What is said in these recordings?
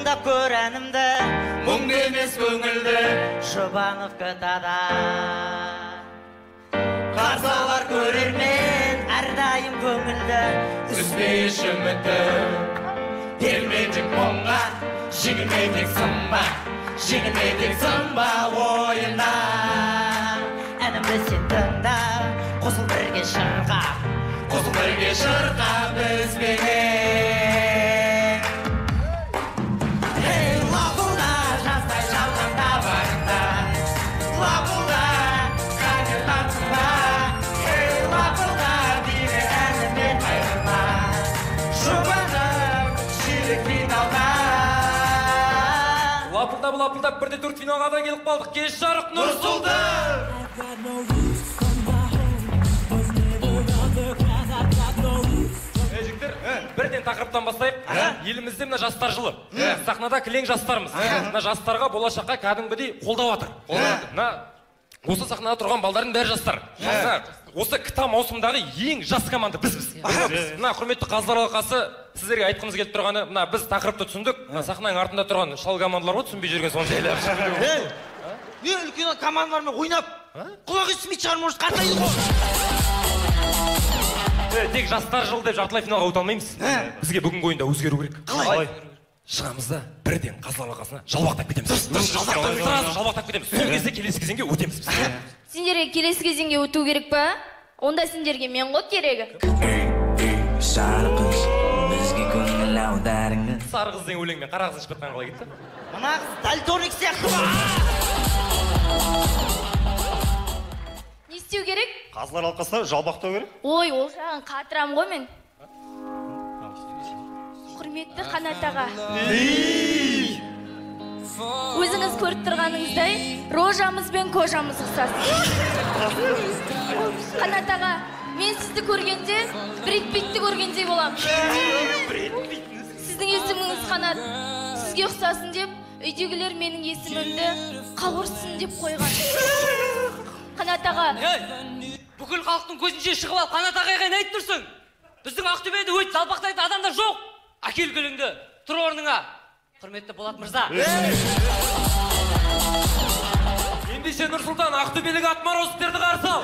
Тыңдап көр әнімді, мұңды емес көңілді, Жұбанов КТА-да. Қарсы алар көрермен, әрдайым көңілді, үзбеш үмітті. Берме тек мұңға, жеңілме тек сынба, жеңілме тек сынба ойында. Әнімді сен тыңда, қосыл бірге шырқа, қосыл бірге шырқа бізбенен. Ей, лапылда, жаздай жалғанда барында, лапылда, қане тартынба. Ей, лапылда, биле әніме қайғырма, Жұбанып ширек финалда. Лапылдап, лапылдап, бірде төрт финалға да келіп қалдық. Кеш жарық, Нұрсұлтан! Жігіттер, бірден тақырыптан бастайық. Елімізде мына жастар жылы. Сахнада кілең жастармыз. Мына жастарға болашаққа кәдімгідей қолдау жатыр. Мына осы сахнада тұрған балдардың бәрі жастар. Осы КТА маусымдағы ең жас команда бізбіз. Мына құрметті қазылар алқасы, сіздерге айтқымыз келіп тұрғаны, мына біз тақырыпты түсіндік. Мына сахнаның артында тұрған шал командалар ғой, түсінбей жүрген соны жайлап. Не үлкен командалармен ойнап, құлақ естімейтін шығар, может, қартайды ғой. Тек жастар жылы деп жартылай финалға өте алмаймыз. Бізге бүгінгі ойында өзгеру керек. Қалай? Шығамыз да бірден қазылар алқасына жалбақтап кетеміз. Сразу жалбақтап кетеміз. Сол кезде келесі кезеңге өтеміз біз. Сендерге келесі кезеңге өту керек па? Онда сендерге мен ғой керегі. Сары қыз, бізге көңіл аударыңыз. Сары қыз деген өлеңмен қара қыз ішіп жатқан қалай кетті? Мына қыз дальтоник сияқты ма? Не істеу керек? Қазылар алқасына жалбақтау керек. Ой, ол жағын қатырам ғой мен. Құрметті Қанат аға. Өзіңіз көріп тұрғаныңыздай, рожамыз бен кожамыз ұқсас. Қанат аға, мен сізді көргенде Бред Питті көргендей боламын. Сіздің есіміңіз Қанат. Сізге ұқсасын деп, үйдегілер менің есімімді Қауырсын деп қойған. Қанат аға. Бүкіл халықтың көзінше шығып алып, Қанат ағайға не айтып тұрсың? Біздің Ақтөбеде өйтіп жалпақтайтын адамдар жоқ. Әкел гүліңді, тұр орныңа. Құрметті Болат мырза. Ендеше Нұрсұлтан, ақтөбелік отморозктерді қарсы ал.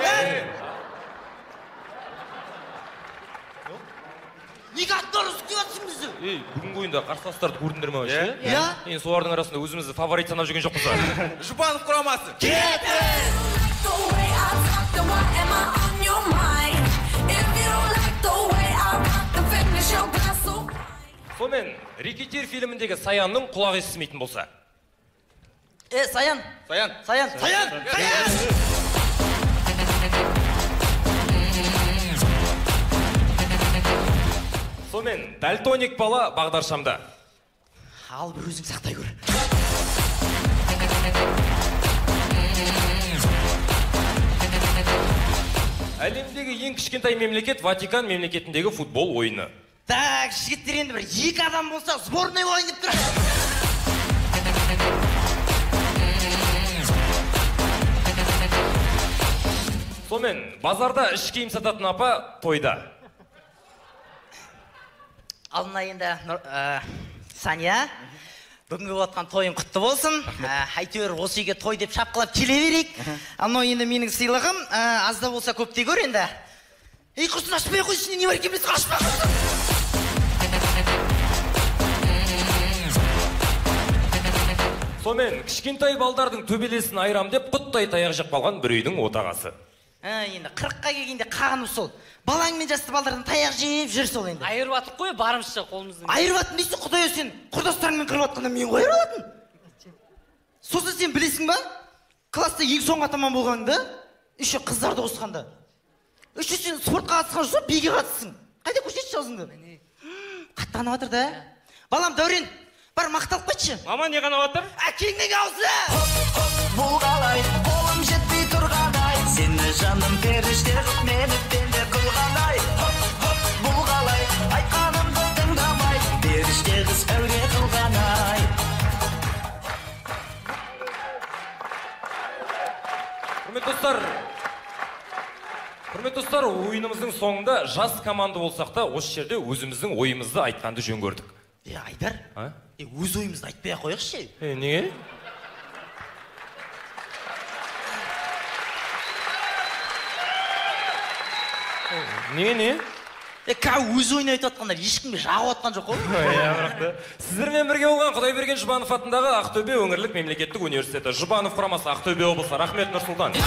Неге отморозк деп жатсың бізді? Ей, бүгінгі ойында қарсыластарды көрдіңдер ме вообще? Иә. Енді солардың арасында өзімізді фаворит санап жүрген жоқпыз ба? Жұбанов құрамасы. Кетті! Сонымен, Рэкетир фильміндегі Саянның құлағы естімейтін болса. Саян. Саян. Саян. Саян. Саян. Сонымен, дальтоник бала бағдаршамда. Ал бір өзің сақтай көр. Әлемдегі ең кішкентай мемлекет Ватикан мемлекетіндегі футбол ойыны. Так, жігіттер, енді бір екі адам болса, сборный ойын деп тұр. Сонымен, базарда іш киім сататын апа тойда. Ал мына енді, Сания, бүгінгі болып жатқан тойың құтты болсын. Әйтеуір осы үйге той деп шапқылап келе берейік. Ал мынау енді менің сыйлығым, аз да болса көп те көр енді. Ей, құрсын, ашпай қой, ішінде не бар екен білесің, ашпай қойсын. Сонымен, кішкентай балдардың төбелесін айырам деп құттай таяқ жеп қалған бір үйдің отағасы. Енді 40-қа келгенде қағыну сол. Балаңмен жасты балдардан таяқ жеп жүр сол енді. Айырып атық қой, барымызша қолымыздың. Айырып аттым дейсің, Құдай сен құрдастарыңмен қырып атқанда мен ғой айырып алатын. Сосын сен білесің ба? Класста ең соңғы атаман болғаныңды, еще қыздарды қосқанда. Еще сен спортқа қатысқан жоқсың, биге қатыстың. Қайда көрсетші аузыңды? Қатты қанап жатыр да. Балам Дәурен, бар мақталып қайтшы. Мама не қанап жатыр? Әкеңнің аузы! Бұл қалай, қолым жетпей тұрғандай, сені жаным періште қып мені пенде қылғандай. Хоп, хоп, бұл қалай, айтқанымды тыңдамай, періште қыз әуре қылғандай. Құрметті достар, Құрметті достар, ойынымыздың соңында жас команда болсақ та, осы жерде өзіміздің ойымызды айтқанды жөн көрдік. Е, Айдар, А? Өз ойымызды айтпай ақ қояйықшы. Неге? Неге, не? Өз ойын айтып жатқандар ешкімге жағып жатқан жоқ қой. Иә, бірақ та. Сіздермен бірге болған Құдайберген Жұбанов атындағы Ақтөбе өңірлік мемлекеттік университеті. Жұбанов құрамасы, Ақтөбе облысы. Рахмет, Нұрсұлтан.